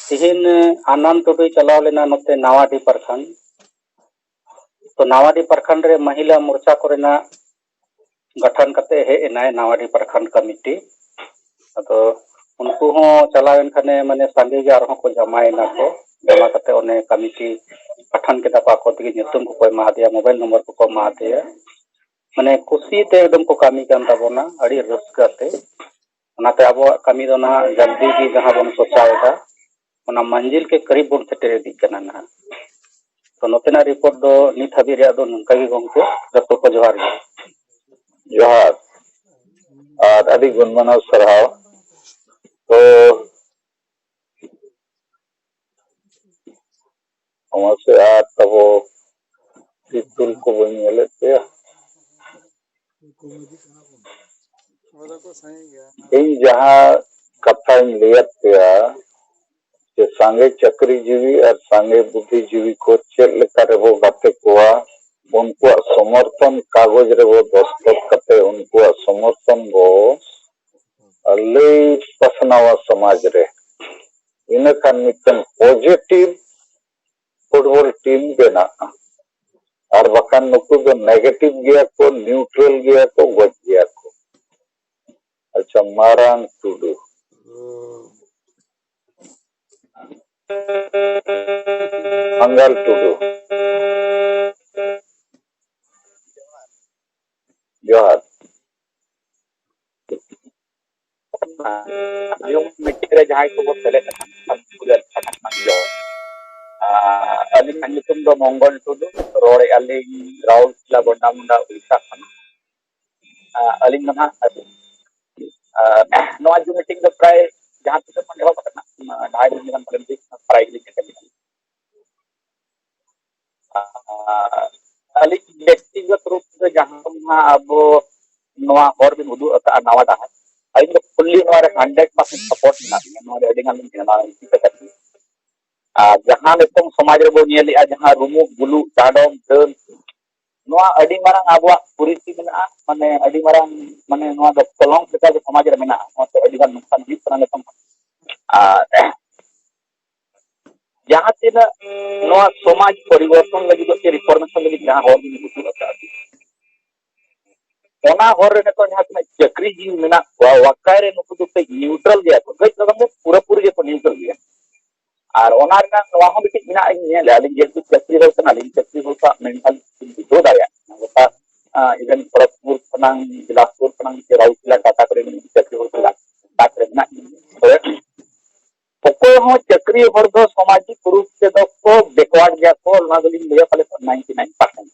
ᱛᱤᱦᱤᱧ ᱟᱱᱟᱱ ᱴᱩᱰᱩᱭ ᱪᱟᱞᱟᱣ ᱞᱮᱱᱟ ᱱᱚᱛᱮ ᱱᱟᱣᱟᱰᱤ ᱯᱨᱚᱠᱷᱚᱸᱰ᱾ ᱛᱚ ᱱᱟᱣᱟᱰᱤ ᱯᱨᱚᱠᱷᱚᱸᱰ ᱨᱮ ᱢᱚᱦᱤᱞᱟ ᱢᱳᱨᱪᱟ ᱠᱚᱨᱮᱱᱟᱜ ᱜᱚᱴᱷᱚᱱ ᱠᱟᱛᱮ ᱦᱮᱡ ᱮᱱᱟᱭ ᱱᱟᱣᱟᱰᱤ ᱯᱨᱚᱠᱷᱚᱸᱰ ᱠᱚᱢᱤᱴᱤ᱾ ᱟᱫᱚ ᱩᱱᱠᱩ ᱦᱚᱸ ᱪᱟᱞᱟᱣᱮᱱ ᱠᱷᱟᱱᱮ ᱢᱟᱱᱮ ᱥᱟᱸᱜᱮ ᱜᱮ ᱟᱨᱦᱚᱸ ᱠᱚ ᱡᱟᱢᱟᱭᱮᱱᱟ ᱠᱚ᱾ ᱡᱟᱢᱟ ᱠᱟᱛᱮ ᱚᱱᱮ ᱠᱚᱢᱤᱴᱤ ᱜᱚᱴᱷᱚᱱ ᱠᱮᱫᱟ ᱠᱚ, ᱟᱠᱚ ᱛᱮᱜᱮ ᱧᱩᱛᱩᱢ ᱠᱚᱠᱚ ᱮᱢᱟ ᱫᱮᱭᱟ, ᱢᱳᱵᱟᱭᱤᱞ ᱱᱚᱢᱵᱚᱨ ᱠᱚᱠᱚ ᱮᱢᱟ ᱫᱮᱭᱟ᱾ ᱢᱟᱱᱮ ᱠᱩᱥᱤ ᱛᱮ ᱮᱠᱫᱚᱢ ᱠᱚ ᱠᱟᱹᱢᱤ ᱠᱟᱱ ᱛᱟᱵᱚᱱᱟ ᱟᱹᱰᱤ ᱨᱟᱹᱥᱠᱟᱹ ᱛᱮ᱾ ᱚᱱᱟᱛᱮ ᱟᱵᱚᱣᱟᱜ ᱠᱟᱹᱢᱤ ᱫᱚ ᱱᱟᱦᱟᱜ ᱡᱚᱞᱫᱤ ᱜᱮ ᱡᱟᱦᱟᱸ ᱵᱚᱱ ᱥᱚᱪᱟᱣ ᱮᱫᱟ, ᱚᱱᱟ ᱢᱟᱹᱱᱡᱤᱞ ᱠᱮ ᱠᱟᱨᱤᱵ ᱵᱚᱱ ᱥᱮᱴᱮᱨ ᱤᱫᱤᱜ ᱠᱟᱱᱟ ᱱᱟᱦᱟᱜ᱾ ᱛᱚ ᱱᱚᱛᱮᱱᱟᱜ ᱨᱤᱯᱳᱨᱴ ᱫᱚ ᱱᱤᱛ ᱦᱟᱹᱵᱤᱡ ᱨᱮᱭᱟᱜ ᱫᱚ ᱱᱚᱝᱠᱟ ᱜᱮ ᱜᱚᱢᱠᱮ, ᱡᱚᱛᱚ ᱠᱚ ᱡᱚᱦᱟᱨ ᱜᱮ᱾ ᱡᱚᱦᱟᱨ᱾ ᱟᱨ ᱟᱹᱰᱤ ᱜᱩᱱᱢᱟᱱᱟᱣ ᱥᱟᱨᱦᱟᱣ᱾ ᱛᱚ ᱚᱱᱟ ᱥᱮ ᱟᱨ ᱛᱟᱵᱚ ᱛᱤᱨᱯᱩᱞ ᱠᱚ ᱵᱟᱹᱧ ᱧᱮᱞᱮᱫ ᱛᱟᱭᱟ᱾ ᱤᱧ ᱡᱟᱦᱟᱸ ᱠᱟᱛᱷᱟ ᱠᱟᱛᱷᱟᱧ ᱞᱟᱹᱭᱟᱫ ᱯᱮᱭᱟ ᱡᱮ ᱥᱟᱸᱜᱮ ᱪᱟᱹᱠᱨᱤᱡᱤᱵᱤ ᱟᱨ ᱥᱟᱸᱜᱮ ᱵᱩᱫᱽᱫᱷᱤᱡᱤᱵᱤ ᱠᱚ ᱪᱮᱫ ᱞᱮᱠᱟ ᱨᱮᱵᱚ ᱜᱟᱛᱮ ᱠᱚᱣᱟ, ᱩᱱᱠᱩᱣᱟᱜ ᱥᱚᱢᱚᱨᱛᱷᱚᱱ ᱠᱟᱜᱚᱡᱽ ᱨᱮᱵᱚ ᱫᱚᱥᱛᱚᱛ ᱠᱟᱛᱮ ᱩᱱᱠᱩᱣᱟᱜ ᱥᱚᱢᱚᱨᱛᱷᱚᱱ ᱵᱚ ᱞᱟᱹᱭ ᱯᱟᱥᱱᱟᱣᱟ ᱥᱚᱢᱟᱡᱽ ᱨᱮ᱾ ᱤᱱᱟᱹ ᱠᱷᱟᱱ ᱢᱤᱫᱴᱟᱝ ᱯᱚᱡᱤᱴᱤᱵᱷ ᱯᱷᱩᱴᱵᱚᱞ ᱴᱤᱢ ᱵᱮᱱᱟᱜᱼᱟ, ᱟᱨ ᱵᱟᱠᱷᱟᱱ ᱱᱩᱠᱩ ᱫᱚ ᱱᱮᱜᱮᱴᱤᱵᱷ ᱜᱮᱭᱟ ᱠᱚ, ᱱᱤᱭᱩᱴᱨᱟᱞ ᱜᱮᱭᱟ ᱠᱚ, ᱜᱚᱡ ᱜᱮᱭᱟ ᱠᱚ᱾ ᱟᱪᱪᱷᱟ, ᱢᱟᱨᱟᱝ ᱴᱩᱰᱩ, ᱢᱟᱸᱜᱟᱞ ᱴᱩᱰᱩ, ᱡᱚᱦᱟᱨ᱾ ᱟᱸᱡᱚᱢ ᱢᱤᱴᱤᱝ ᱨᱮ ᱡᱟᱦᱟᱸᱭ ᱠᱚᱠᱚ ᱥᱮᱞᱮᱫ ᱟᱠᱟᱱ, ᱩᱱᱠᱩ ᱫᱚ ᱟᱹᱞᱤᱧ ᱯᱟᱦᱴᱟ ᱠᱷᱚᱱᱟᱜ ᱡᱚᱦᱟᱨ᱾ ᱟᱸ, ᱟᱹᱞᱤᱧᱟᱜ ᱧᱩᱛᱩᱢ ᱫᱚ ᱢᱚᱝᱜᱚᱞ ᱴᱩᱰᱩ, ᱨᱚᱲᱮᱫᱼᱟ ᱞᱤᱧ ᱨᱟᱩᱨᱠᱮᱞᱟ ᱜᱚᱱᱰᱟᱢᱩᱱᱰᱟ, ᱩᱲᱤᱥᱥᱟ ᱠᱷᱚᱱ᱾ ᱟᱸ, ᱟᱹᱞᱤᱧ ᱫᱚ ᱱᱟᱦᱟᱜ, ᱟᱸ, ᱱᱚᱣᱟ ᱡᱩᱢ ᱢᱤᱴᱤᱝ ᱫᱚ ᱯᱨᱟᱭ ᱡᱟᱦᱟᱸ ᱛᱤᱱᱟᱹᱜ ᱠᱷᱚᱱ ᱮᱦᱚᱵ ᱟᱠᱟᱱᱟ, ᱟᱸ, ᱰᱷᱟᱭ ᱫᱤᱱ ᱜᱟᱱ ᱯᱟᱞᱮᱱ ᱦᱩᱭᱩᱜ ᱠᱟᱱᱟ, ᱯᱨᱟᱭ ᱜᱮᱞᱤᱧ ᱧᱮᱞ ᱠᱮᱫᱟ᱾ ᱟᱨ ᱟᱹᱞᱤᱧ ᱵᱮᱠᱛᱤᱜᱚᱛ ᱨᱩᱯ ᱛᱮ ᱡᱟᱦᱟᱸ ᱱᱟᱦᱟᱜ ᱟᱵᱚ ᱱᱚᱣᱟ ᱦᱚᱨ ᱵᱤᱱ ᱩᱫᱩᱜ ᱟᱠᱟᱫᱼᱟ, ᱱᱟᱣᱟ ᱰᱟᱦᱟᱨ, ᱟᱹᱞᱤᱧ ᱫᱚ fully ᱱᱚᱣᱟ ᱨᱮ hundred percent support ᱢᱮᱱᱟᱜ ᱞᱤᱧᱟ᱾ ᱱᱚᱣᱟ ᱨᱮ ᱟᱹᱰᱤ ᱜᱟᱱ ᱞᱤᱧ ᱵᱮᱱᱟᱣ ᱤᱫᱤ ᱠᱟᱛᱮᱫ᱾ ᱟᱨ ᱡᱟᱦᱟᱸ ᱱᱤᱛᱚᱝ ᱥᱚᱢᱟᱡᱽ ᱨᱮᱵᱚ ᱧᱮᱞᱮᱫᱼᱟ, ᱡᱟᱦᱟᱸ ᱨᱩᱢᱩᱜ ᱵᱩᱞᱩᱜ, ᱰᱟᱸᱰᱚᱢ ᱰᱟᱹᱱ, ᱱᱚᱣᱟ ᱟᱹᱰᱤ ᱢᱟᱨᱟᱝ ᱟᱵᱚᱣᱟᱜ ᱠᱩᱨᱤᱛᱤ ᱢᱮᱱᱟᱜᱼᱟ, ᱢᱟᱱᱮ ᱟᱹᱰᱤ ᱢᱟᱨᱟᱝ, ᱢᱟᱱᱮ ᱱᱚᱣᱟ ᱫᱚ ᱠᱚᱞᱚᱝᱠ ᱞᱮᱠᱟ ᱜᱮ ᱥᱚᱢᱟᱡᱽ ᱨᱮ ᱢᱮᱱᱟᱜᱼᱟ᱾ ᱱᱚᱣᱟ ᱛᱮ ᱟᱹᱰᱤ ᱜᱟᱱ ᱱᱚᱝᱠᱟᱱ ᱦᱩᱭᱩᱜ ᱠᱟᱱᱟ ᱱᱤᱛᱚᱝ᱾ ᱟᱨ ᱡᱟᱦᱟᱸ ᱛᱤᱱᱟᱹᱜ ᱱᱚᱣᱟ ᱥᱚᱢᱟᱡᱽ ᱯᱚᱨᱤᱵᱚᱨᱛᱚᱱ ᱞᱟᱹᱜᱤᱫ ᱥᱮ reformation ᱞᱟᱹᱜᱤᱫ ᱡᱟᱦᱟᱸ ᱦᱚᱨ ᱵᱤᱱ ᱩᱫᱩᱜ ᱟᱠᱟᱫᱼᱟ, ᱚᱱᱟ ᱦᱚᱨ ᱨᱮ ᱱᱤᱛᱚᱜ ᱡᱟᱦᱟᱸ ᱛᱤᱱᱟᱹᱜ ᱪᱟᱹᱠᱨᱤ ᱡᱤᱣᱤ ᱢᱮᱱᱟᱜ ᱠᱚᱣᱟ, ᱚᱠᱟᱭ ᱨᱮ ᱱᱩᱠᱩ ᱫᱚ ᱠᱟᱹᱡ neutral ᱜᱮᱭᱟ ᱠᱚ, ᱠᱟᱹᱡ ᱫᱚ ᱵᱟᱝ, ᱯᱩᱨᱟᱹᱯᱩᱨᱤ ᱜᱮᱠᱚ neutral ᱜᱮᱭᱟ᱾ ᱟᱨ ᱚᱱᱟ ᱨᱮᱱᱟᱜ ᱱᱚᱣᱟ ᱦᱚᱸ ᱢᱤᱫᱴᱤᱡ ᱢᱮᱱᱟᱜᱼᱟ, ᱤᱧ ᱧᱮᱞᱟ, ᱟᱹᱞᱤᱧ ᱡᱮᱦᱮᱛᱩ ᱪᱟᱹᱠᱨᱤ ᱦᱚᱲ ᱠᱟᱱᱟᱞᱤᱧ, ᱪᱟᱹᱠᱨᱤ ᱦᱚᱲ ᱠᱚᱣᱟᱜ mentality ᱞᱤᱧ ᱵᱩᱡᱷᱟᱹᱣ ᱫᱟᱲᱮᱭᱟᱜ ᱠᱟᱱᱟ᱾ ᱜᱚᱴᱟ, ᱟᱸ, even ᱠᱷᱚᱲᱚᱜᱽᱯᱩᱨ ᱠᱷᱚᱱᱟᱝ, ᱵᱤᱞᱟᱥᱯᱩᱨ ᱠᱷᱚᱱᱟᱝ ᱥᱮ ᱨᱟᱩᱨᱠᱮᱞᱟ ᱴᱟᱴᱟ ᱠᱚᱨᱮ ᱪᱟᱹᱠᱨᱤ ᱦᱚᱲ ᱠᱚ ᱚᱠᱟ ᱠᱚᱨᱮ ᱢᱮᱱᱟᱜ ᱠᱚᱣᱟ᱾ ᱛᱚᱵᱮ ᱚᱠᱚᱭ ᱦᱚᱸ ᱪᱟᱹᱠᱨᱤ ᱦᱚᱲ ᱫᱚ ᱥᱟᱢᱟᱡᱤᱠ ᱨᱩᱯ ᱛᱮᱫᱚ ᱠᱚ backward ᱜᱮᱭᱟ ᱠᱚ, ᱚᱱᱟ ᱫᱚᱞᱤᱧ ᱞᱟᱹᱭᱟ ᱯᱟᱞᱮ ninety nine percent᱾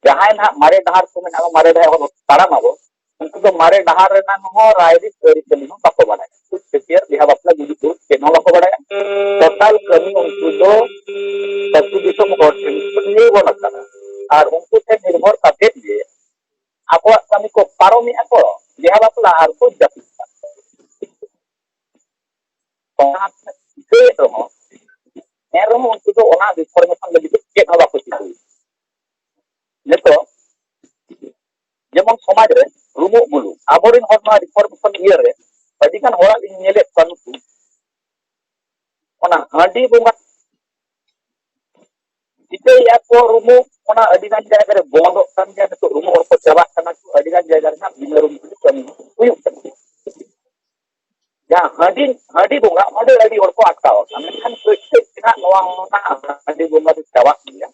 ᱡᱟᱦᱟᱸᱭ ᱱᱟᱦᱟᱜ ᱢᱟᱨᱮ ᱰᱟᱦᱟᱨ ᱠᱚ ᱢᱮᱱᱟᱜᱼᱟ, ᱢᱟᱨᱮ ᱰᱟᱦᱟᱨ ᱛᱟᱲᱟᱢ ᱟᱵᱚ, ᱩᱱᱠᱩ ᱫᱚ ᱢᱟᱨᱮ ᱰᱟᱦᱟᱨ ᱨᱮᱱᱟᱜ ᱦᱚᱸ ᱨᱟᱭᱨᱤᱛ ᱟᱹᱨᱤᱪᱟᱹᱞᱤ ᱦᱚᱸ ᱵᱟᱠᱚ ᱵᱟᱲᱟᱭᱟ᱾ ᱥᱩᱫ ᱪᱷᱟᱹᱴᱭᱟᱹᱨ, ᱵᱤᱦᱟ ᱵᱟᱯᱞᱟ, ᱜᱩᱡᱩᱜ ᱜᱩᱨᱩᱜ ᱪᱮᱫ ᱦᱚᱸ ᱵᱟᱠᱚ ᱵᱟᱲᱟᱭᱟ᱾ Total ᱠᱟᱹᱢᱤ ᱩᱱᱠᱩ ᱫᱚ ᱟᱹᱛᱩ ᱫᱤᱥᱚᱢ ᱦᱚᱲ ᱴᱷᱮᱱ ᱠᱚ ᱱᱤᱨᱵᱷᱚᱨ ᱟᱠᱟᱱᱟ᱾ ᱟᱨ ᱩᱱᱠᱩ ᱴᱷᱮᱱ ᱱᱤᱨᱵᱷᱚᱨ ᱠᱟᱛᱮᱫ ᱜᱮ ᱟᱠᱚᱣᱟᱜ ᱠᱟᱹᱢᱤ ᱠᱚ ᱯᱟᱨᱚᱢᱮᱜᱼᱟ ᱠᱚ, ᱵᱤᱦᱟ ᱵᱟᱯᱞᱟ ᱟᱨ ᱠᱚ ᱡᱟᱹᱯᱤᱫ ᱠᱟᱜᱼᱟ᱾ ᱥᱚᱢᱟᱡᱽ ᱪᱤᱠᱟᱹᱭᱮᱫ ᱨᱮᱦᱚᱸ, ᱮᱱ ᱨᱮᱦᱚᱸ ᱩᱱᱠᱩ ᱫᱚ ᱚᱱᱟ ᱨᱤᱯᱷᱚᱨᱢᱮᱥᱚᱱ ᱞᱟᱹᱜᱤᱫ ᱫᱚ ᱪᱮᱫ ᱦᱚᱸ ᱵᱟᱠᱚ ᱪᱤᱠᱟᱹᱭᱟ᱾ ᱱᱤᱛᱚᱜ ᱡᱮᱢᱚᱱ ᱥᱚᱢᱟᱡᱽ ᱨᱮ ᱨᱩᱢᱩᱜ ᱵᱩᱞᱩᱜ, ᱟᱵᱚᱨᱮᱱ ᱦᱚᱲ ᱱᱚᱣᱟ ᱨᱤᱯᱷᱚᱨᱢᱮᱥᱚᱱ ᱤᱭᱟᱹ ᱨᱮ ᱟᱹᱰᱤ ᱜᱟᱱ ᱦᱚᱲᱟᱜ ᱤᱧ ᱧᱮᱞᱮᱫ ᱠᱚᱣᱟ, ᱱᱩᱠᱩ ᱚᱱᱟ ᱦᱟᱺᱰᱤ ᱵᱚᱸᱜᱟ ᱪᱤᱠᱟᱹᱭᱮᱫᱼᱟ ᱠᱚ, ᱨᱩᱢᱩᱜ ᱚᱱᱟ ᱟᱹᱰᱤ ᱜᱟᱱ ᱡᱟᱭᱜᱟ ᱨᱮ ᱵᱚᱱᱫᱚᱜ ᱠᱟᱱ ᱜᱮᱭᱟ᱾ ᱱᱤᱛᱚᱜ ᱨᱩᱢᱩᱜ ᱦᱚᱲ ᱠᱚ ᱪᱟᱵᱟᱜ ᱠᱟᱱᱟ ᱠᱚ, ᱟᱹᱰᱤ ᱜᱟᱱ ᱡᱟᱭᱜᱟ ᱨᱮ ᱱᱟᱜ ᱵᱤᱱᱟᱹ ᱨᱩᱢᱩᱜ ᱛᱮᱜᱮ ᱠᱟᱹᱢᱤ ᱦᱩᱭᱩᱜ ᱠᱟᱱᱟ᱾ ᱡᱟᱦᱟᱸ ᱦᱟᱺᱰᱤ, ᱦᱟᱺᱰᱤ ᱵᱚᱸᱜᱟ ᱚᱸᱰᱮ ᱟᱹᱰᱤ ᱦᱚᱲ ᱠᱚ ᱟᱴᱠᱟᱣ ᱟᱠᱟᱱᱟ, ᱢᱮᱱᱠᱷᱟᱱ ᱠᱟᱹᱡ ᱠᱟᱹᱡ ᱛᱮ ᱱᱟᱜ ᱱᱚᱣᱟ ᱚᱱᱟ ᱦᱟᱺᱰᱤ ᱵᱚᱸᱜᱟ ᱫᱚ ᱪᱟᱵᱟᱜ ᱜᱮᱭᱟ᱾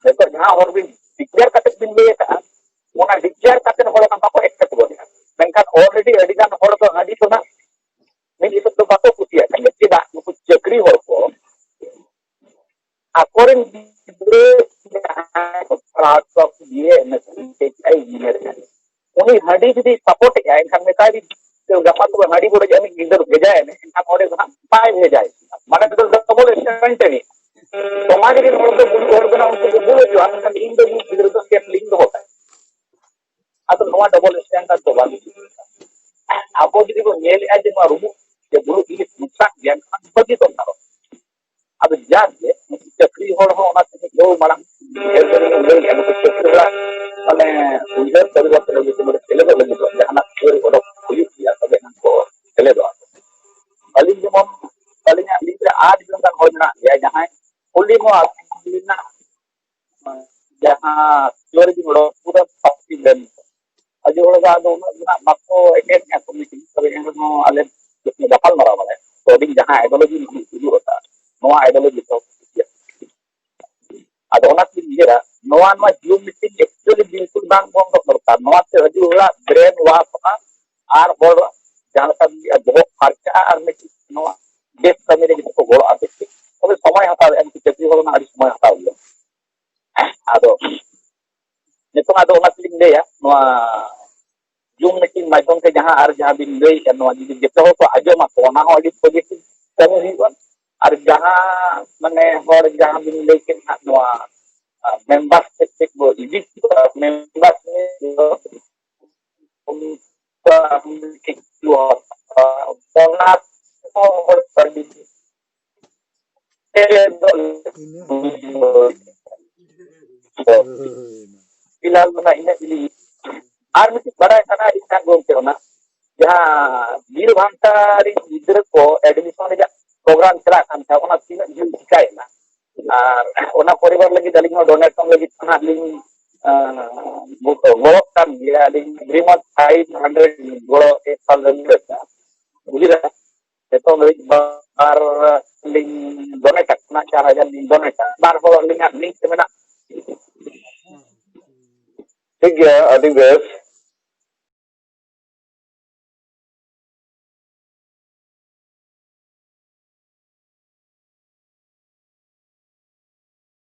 ᱱᱤᱛᱚᱜ ᱡᱟᱦᱟᱸ ᱦᱚᱲ ᱵᱤᱱ ᱰᱤᱠᱞᱮᱭᱟᱨ ᱠᱟᱛᱮ ᱵᱤᱱ ᱞᱟᱹᱭ ᱟᱠᱟᱫᱼᱟ, ᱚᱱᱟ ᱰᱤᱠᱞᱮᱭᱟᱨ ᱠᱟᱛᱮ ᱦᱚᱲ ᱚᱱᱟ ᱵᱟᱠᱚ ᱮᱠᱥᱮᱯᱴ ᱜᱚᱫ ᱮᱫᱟ᱾ ᱢᱮᱱᱠᱷᱟᱱ ᱚᱞᱨᱮᱰᱤ ᱟᱹᱰᱤ ᱜᱟᱱ ᱦᱚᱲ ᱫᱚ ᱦᱟᱺᱰᱤ ᱫᱚ ᱱᱟᱜ ᱢᱤᱫ ᱦᱤᱥᱟᱹᱵ ᱫᱚ ᱵᱟᱠᱚ ᱠᱩᱥᱤᱭᱟᱜ ᱠᱟᱱ ᱜᱮᱭᱟ᱾ ᱪᱮᱫᱟᱜ? ᱱᱩᱠᱩ ᱪᱟᱹᱠᱨᱤ ᱦᱚᱲ ᱠᱚ ᱟᱠᱚᱨᱮᱱ ᱜᱤᱫᱽᱨᱟᱹ ᱡᱟᱦᱟᱸᱭ ᱠᱚ ᱯᱟᱲᱦᱟᱣ ᱦᱚᱪᱚ ᱠᱚ ᱵᱤᱭᱮ, ᱮᱢ ᱮᱥ ᱥᱤ, ᱮᱭᱤᱪ ᱟᱭ, ᱤᱧᱡᱤᱱᱤᱭᱟᱨ ᱠᱟᱱᱟᱭ, ᱩᱱᱤ ᱦᱟᱺᱰᱤ ᱡᱩᱫᱤ ᱥᱟᱯᱳᱨᱴ ᱮᱫᱼᱟᱭ, ᱮᱱᱠᱷᱟᱱ ᱢᱮᱛᱟᱭ ᱵᱤᱱ, "ᱜᱟᱯᱟ ᱛᱚᱵᱮ ᱦᱟᱺᱰᱤ ᱵᱚᱰᱚᱡ ᱟᱹᱱᱤᱡ ᱜᱤᱫᱟᱹᱨ ᱵᱷᱮᱡᱟᱭ ᱢᱮ", ᱮᱱᱠᱷᱟᱱ ᱚᱸᱰᱮ ᱫᱚ ᱦᱟᱸᱜ ᱵᱟᱭ ᱵᱷᱮᱡᱟᱭ᱾ ᱢᱟᱱᱮ ᱫᱚ ᱰᱚᱵᱚᱞ ᱥᱴᱮᱴᱢᱮᱱᱴ ᱮ ᱮᱢᱮᱜᱼᱟ᱾ ᱥᱚᱢᱟᱡᱽ ᱨᱮᱱ ᱦᱚᱲ ᱫᱚ ᱵᱩᱞᱩᱜ ᱦᱚᱲ ᱠᱟᱱᱟ, ᱩᱱᱠᱩ ᱠᱚ ᱵᱩᱞ ᱦᱚᱪᱚᱜᱼᱟ, ᱢᱮᱱᱠᱷᱟᱱ ᱤᱧ ᱫᱚ ᱤᱧ ᱜᱤᱫᱽᱨᱟᱹ ᱫᱚ ᱪᱮᱫ ᱞᱤᱧ ᱫᱚᱦᱚ ᱠᱟᱭᱟ? ᱟᱫᱚ ᱱᱚᱣᱟ ᱰᱚᱵᱚᱞ ᱥᱴᱮᱱᱰᱟᱨᱰ ᱫᱚ ᱵᱟᱝ ᱦᱩᱭᱩᱜ ᱠᱟᱱᱟ᱾ ᱟᱵᱚ ᱡᱩᱫᱤ ᱵᱚᱱ ᱧᱮᱞᱮᱫᱼᱟ ᱡᱮ ᱱᱚᱣᱟ ᱨᱩᱢᱩᱜ ᱡᱮ ᱵᱩᱞᱩᱜ ᱡᱤᱱᱤᱥ ᱱᱚᱝᱠᱟᱱ ᱜᱮᱭᱟ, ᱮᱱᱠᱷᱟᱱ ᱵᱷᱟᱹᱜᱤ ᱫᱚᱨᱠᱟᱨᱚᱜ᱾ ᱟᱫᱚ ᱡᱟᱠ ᱜᱮ, ᱱᱩᱠᱩ ᱪᱟᱹᱠᱨᱤ ᱦᱚᱲ ᱦᱚᱸ ᱚᱱᱟ ᱛᱮᱜᱮ ᱡᱚᱢ ᱢᱟᱲᱟᱝ ᱰᱷᱮᱨ ᱰᱷᱮᱨ ᱵᱚᱱ ᱞᱟᱹᱭᱮᱫᱼᱟ, ᱱᱩᱠᱩ ᱪᱟᱹᱠᱨᱤ ᱦᱚᱲᱟᱜ ᱢᱟᱱᱮ ᱩᱭᱦᱟᱹᱨ ᱯᱚᱨᱤᱵᱚᱨᱛᱚᱱ ᱞᱟᱹᱜᱤᱫ ᱛᱮ ᱥᱮᱞᱮᱫᱚᱜ ᱞᱟᱹᱜᱤᱫ ᱫᱚ ᱡᱟᱦᱟᱱᱟᱜ ᱩᱭᱦᱟᱹᱨ ᱚᱰᱚᱠ ᱦᱩᱭᱩᱜ ᱜᱮᱭᱟ, ᱛᱚᱵᱮ ᱮᱱᱟᱝ ᱠᱚ ᱥᱮᱞᱮᱫᱚᱜᱼᱟ᱾ ᱟᱹᱞᱤᱧ ᱡᱮᱢᱚᱱ, ᱟᱹᱞᱤᱧᱟᱜ ᱞᱤᱝᱠ ᱨᱮ ᱟᱴ ᱡᱚᱱ ᱜᱟᱱ ᱦᱚᱲ ᱢᱮᱱᱟᱜ ᱞᱮᱭᱟ, ᱡᱟᱦᱟᱸᱭ ᱠᱩᱞᱤ ᱱᱚᱣᱟ ᱨᱮᱱᱟᱜ ᱡᱟᱦᱟᱸ ᱛᱷᱤᱭᱳᱨᱤ ᱵᱤᱱ ᱚᱰᱚᱠ ᱠᱮᱫᱟ, ᱯᱟᱹᱛᱤ ᱞᱮᱱ ᱟᱡᱚ ᱚᱲᱟᱜ ᱫᱚ ᱩᱱᱟᱹᱜ ᱫᱚ ᱱᱟᱜ ᱵᱟᱠᱚ ᱮᱴᱮᱱᱰ ᱮᱫᱼᱟ ᱠᱚᱢᱤᱴᱤ, ᱛᱚᱵᱮ ᱮᱱ ᱨᱮᱦᱚᱸ ᱟᱞᱮ ᱜᱟᱯᱟᱞ ᱢᱟᱨᱟᱣ ᱵᱟᱲᱟᱭᱟ᱾ ᱛᱚ ᱟᱹᱞᱤᱧ ᱡᱟᱦᱟᱸ ᱟᱭᱰᱤᱭᱳᱞᱚᱡᱤ ᱩᱫᱩᱜ ᱟᱠᱟᱫᱼᱟ, ᱱᱚᱣᱟ ᱟᱭᱰᱤᱭᱳᱞᱚᱡᱤ ᱠᱚ ᱠᱩᱥᱤᱭᱟᱜ᱾ ᱟᱫᱚ ᱚᱱᱟ ᱛᱮᱞᱤᱧ ᱩᱭᱦᱟᱹᱨᱟ, ᱱᱚᱣᱟ, ᱱᱚᱣᱟ ᱡᱩᱢ ᱢᱤᱴᱤᱝ ᱮᱠᱪᱩᱭᱟᱞᱤ ᱵᱤᱞᱠᱩᱞ ᱵᱟᱝ ᱵᱚᱱᱫᱚ ᱫᱚᱨᱠᱟᱨ᱾ ᱱᱚᱣᱟ ᱛᱮ ᱟᱹᱰᱤ ᱦᱚᱲᱟᱜ ᱵᱨᱮᱱ ᱣᱟᱥ ᱚᱜᱼᱟ, ᱟᱨ ᱦᱚᱲ ᱡᱟᱦᱟᱸ ᱞᱮᱠᱟ ᱵᱚᱦᱚᱜ ᱯᱷᱟᱨᱪᱟᱜᱼᱟ, ᱟᱨ ᱢᱤᱫᱴᱤᱡ ᱱᱚᱣᱟ ᱵᱮᱥ ᱠᱟᱹᱢᱤ ᱨᱮ ᱡᱚᱛᱚ ᱠᱚ ᱜᱚᱲᱚᱜᱼᱟ ᱵᱮᱥ ᱴᱷᱤᱠ᱾ ᱛᱚᱵᱮ ᱥᱚᱢᱚᱭ ᱦᱟᱛᱟᱣ ᱮᱫᱼᱟ, ᱩᱱᱠᱩ ᱪᱟᱹᱠᱨᱤ ᱦᱚᱲ ᱢᱟ ᱟᱹᱰᱤ ᱥᱚᱢᱚᱭ ᱦᱟᱛᱟᱣ ᱜᱮᱭᱟ᱾ ᱟᱫᱚ ᱱᱤᱛᱚᱝ ᱟᱫᱚ ᱚᱱᱟ ᱛᱮᱞᱤᱧ ᱞᱟᱹᱭᱟ, ᱱᱚᱣᱟ ᱡᱩᱢ ᱢᱤᱴᱤᱝ ᱢᱟᱫᱽᱫᱷᱚᱢ ᱛᱮ ᱡᱟᱦᱟᱸ ᱟᱨ ᱡᱟᱦᱟᱸ ᱵᱤᱱ ᱞᱟᱹᱭᱮᱫᱼᱟ, ᱱᱚᱣᱟ ᱡᱩᱫᱤ ᱡᱚᱛᱚ ᱦᱚᱲ ᱠᱚ ᱟᱸᱡᱚᱢᱟ, ᱛᱚ ᱚᱱᱟ ᱦᱚᱸ ᱟᱹᱰᱤ ᱯᱚᱡᱤᱴᱤᱵᱷ ᱠᱟᱹᱢᱤ ᱦᱩᱭᱩᱜᱼᱟ᱾ ᱟᱨ ᱡᱟᱦᱟᱸ ᱢᱟᱱᱮ ᱦᱚᱲ ᱡᱟᱦᱟᱸ ᱵᱤᱱ ᱞᱟᱹᱭ ᱠᱮᱫ ᱦᱟᱸᱜ, ᱱᱚᱣᱟ ᱢᱮᱢᱵᱟᱨ ᱥᱮᱫ ᱪᱮᱫ ᱵᱚ ᱤᱫᱤ ᱠᱚᱣᱟ, ᱢᱮᱢᱵᱟᱨ ᱥᱮᱫ ᱫᱚ ᱚᱱᱟ ᱠᱚ ᱦᱚᱲ ᱯᱷᱤᱞᱦᱟᱞ ᱫᱚ ᱱᱟᱜ ᱤᱱᱟᱹᱜ ᱜᱮᱞᱤᱧ, ᱟᱨ ᱢᱤᱫᱴᱤᱡ ᱵᱟᱲᱟᱭ ᱥᱟᱱᱟᱭᱮᱫ ᱞᱤᱧ ᱛᱟᱦᱮᱸᱫ ᱜᱚᱢᱠᱮ, ᱚᱱᱟ ᱡᱟᱦᱟᱸ ᱵᱤᱨ ᱵᱷᱟᱱᱴᱟ ᱨᱤᱱ ᱜᱤᱫᱽᱨᱟᱹ ᱠᱚ ᱮᱰᱢᱤᱥᱚᱱ ᱨᱮᱭᱟᱜ ᱯᱨᱳᱜᱨᱟᱢ ᱪᱟᱞᱟᱜ ᱠᱟᱱ ᱛᱟᱦᱮᱸᱫ, ᱚᱱᱟ ᱛᱤᱱᱟᱹᱜ ᱡᱷᱟᱹᱞ ᱪᱤᱠᱟᱭᱮᱱᱟ? ᱟᱨ ᱚᱱᱟ ᱯᱚᱨᱤᱵᱟᱨ ᱞᱟᱹᱜᱤᱫ ᱟᱹᱞᱤᱧ ᱦᱚᱸ ᱰᱚᱱᱮᱥᱚᱱ ᱞᱟᱹᱜᱤᱫ ᱠᱷᱚᱱᱟᱜ ᱞᱤᱧ, ᱟᱸ, ᱜᱚᱲᱚᱜ ᱠᱟᱱ ᱜᱮᱭᱟ᱾ ᱟᱹᱞᱤᱧ ᱮᱵᱨᱤ ᱢᱟᱱᱛᱷ ᱯᱷᱟᱭᱤᱵᱷ ᱦᱟᱱᱰᱨᱮᱰ ᱜᱚᱲᱚ ᱮᱠ ᱥᱟᱞ ᱨᱮ ᱞᱤᱧ ᱞᱟᱹᱭ ᱮᱫᱟ᱾ ᱵᱩᱡᱷᱟᱹᱣ ᱫᱟ? ᱱᱤᱛᱚᱝ ᱫᱷᱟᱹᱵᱤᱡ ᱵᱟᱨ ᱞᱤᱧ ᱰᱚᱱᱮᱴ ᱟᱠᱟᱱᱟ, ᱪᱟᱨ ᱦᱟᱡᱟᱨ ᱞᱤᱧ ᱰᱚᱱᱮᱴ ᱟᱠᱟᱱᱟ᱾ ᱵᱟᱨ ᱦᱚᱲ ᱟᱹᱞᱤᱧᱟᱜ ᱞᱤᱝᱠ ᱨᱮ ᱢᱮᱱᱟᱜ᱾ ᱴᱷᱤᱠ ᱜᱮᱭᱟ, ᱟᱹᱰᱤ ᱵᱮᱥ᱾